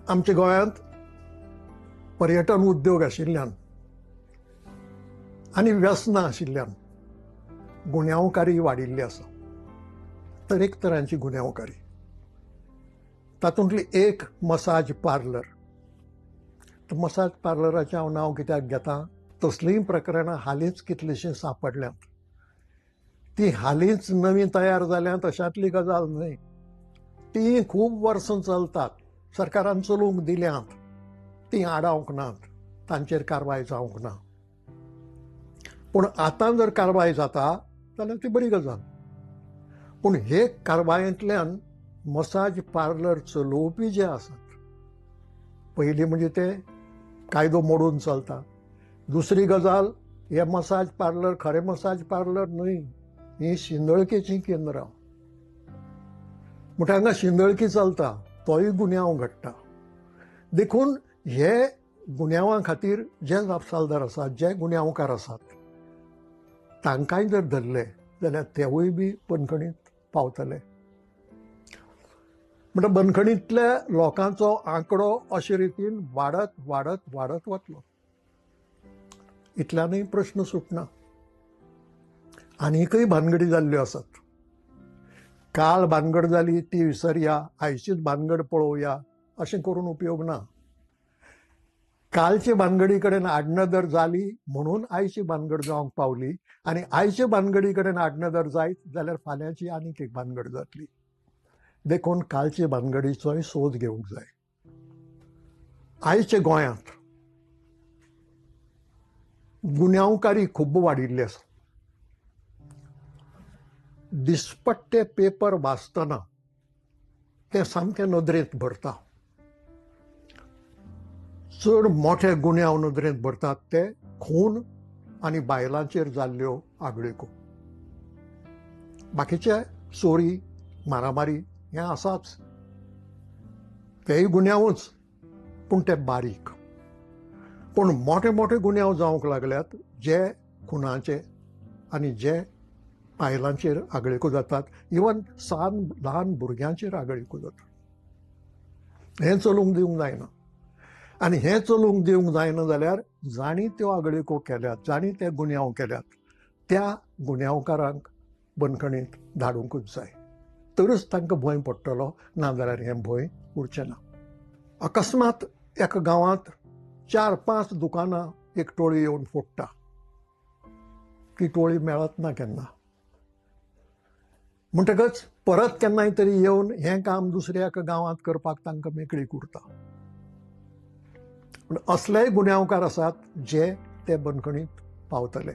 आमच्या गोंयांत पर्यटन उद्योग आशिल्ल्यान आनी व्यसनां आशिल्ल्यान गुन्यांवकारी वाडिल्ली आसा, तरेकतरांची गुन्यांवकारी. तातूंतली एक मसाज पार्लर. मसाज पार्लराचें हांव नांव कित्याक घेता, तसलींय प्रकरणां हालींच कितलींशीं सांपडल्यांत. ती हालींच नवीं तयार जाल्यांत अशांतली गजाल न्हय, ती खूब वर्सां चलतात, सरकारान चलोवंक दिल्यांत, तीं आडावंक नात, तांचेर कारवाय जावंक ना. पूण आतां जर कारवाय जाता जाल्यार ती बरी गजाल. पूण हे कारवायेंतल्यान मसाज पार्लर चलोवपी जे आसात, पयलीं म्हणजे ते कायदो मोडून चलता, दुसरी गजाल हे मसाज पार्लर खरें मसाज पार्लर न्हय, ही शिंदळकेचीं केंद्रां. म्हणटा हांगा शिंदळकी चलता, तोय गुन्यांव घडटा. देखून हे गुन्यांवा खातीर जे जापसालदार आसात, जे गुन्यांवकार आसात, तांकांय जर धरले जाल्यार तेवूय बी बंदखणींत पावतले. म्हणटा बंदखणींतल्या लोकांचो आंकडो अशे रितीन वाडत वाडत वाडत वतलो. इतल्यानूय प्रश्न सुटना. आनीकय भानगडी जाल्ल्यो आसात. काल भानगड जाली ती विसरया, आयचीच भानगड पळोवया अशें करून उपयोग ना. कालचे भानगडी कडेन आडनदर जाली म्हणून आयची भानगड जावंक पावली, आनी आयचे भानगडी कडेन आडनदर जायत जाल्यार फाल्यांची आनीक एक भानगड जातली. देखून कालचे भानगडीचोय सोद घेवंक जाय. आयचे गोंयांत गुन्यांवकारी खूब वाडिल्ली आसा. दिसपट्टे पेपर वाचतना ते सामकें नदरेंत भरता. चड मोठे गुन्यांव नदरेंत भरतात ते खून आनी बायलांचेर जाल्ल्यो आगळिको. बाकीचे चोरी, मारामारी हें आसाच, तेय गुन्यांवूच, पूण ते बारीक. पूण मोठे मोठे गुन्यांव जावंक लागल्यात जे खुनाचे आनी जे बायलांचेर आगळिको जातात, इवन सान ल्हान भुरग्यांचेर आगळिको जातात. हें चलूंक दिवंक जायना. आनी हें चलूंक दिवंक जायना जाल्यार जांणी त्यो आगळिको केल्यात, जांणी ते गुन्यांव केल्यात, त्या गुन्यांवकारांक बंदखणींत धाडुंकूच जाय. तरच तांकां भंय पडटलो, ना जाल्यार हें भंय उरचें ना. अकस्मात एका गांवांत 4-5 दुकानां एक टोळी येवन फोडटा, ती टोळी मेळत ना केन्ना. म्हणटकच परत केन्नाय तरी येवन हें काम दुसऱ्या एका गांवांत करपाक तांकां मेकळीक उरता. पूण असलेय गुन्यांवकार आसात जे ते बंदखणींत पावतले.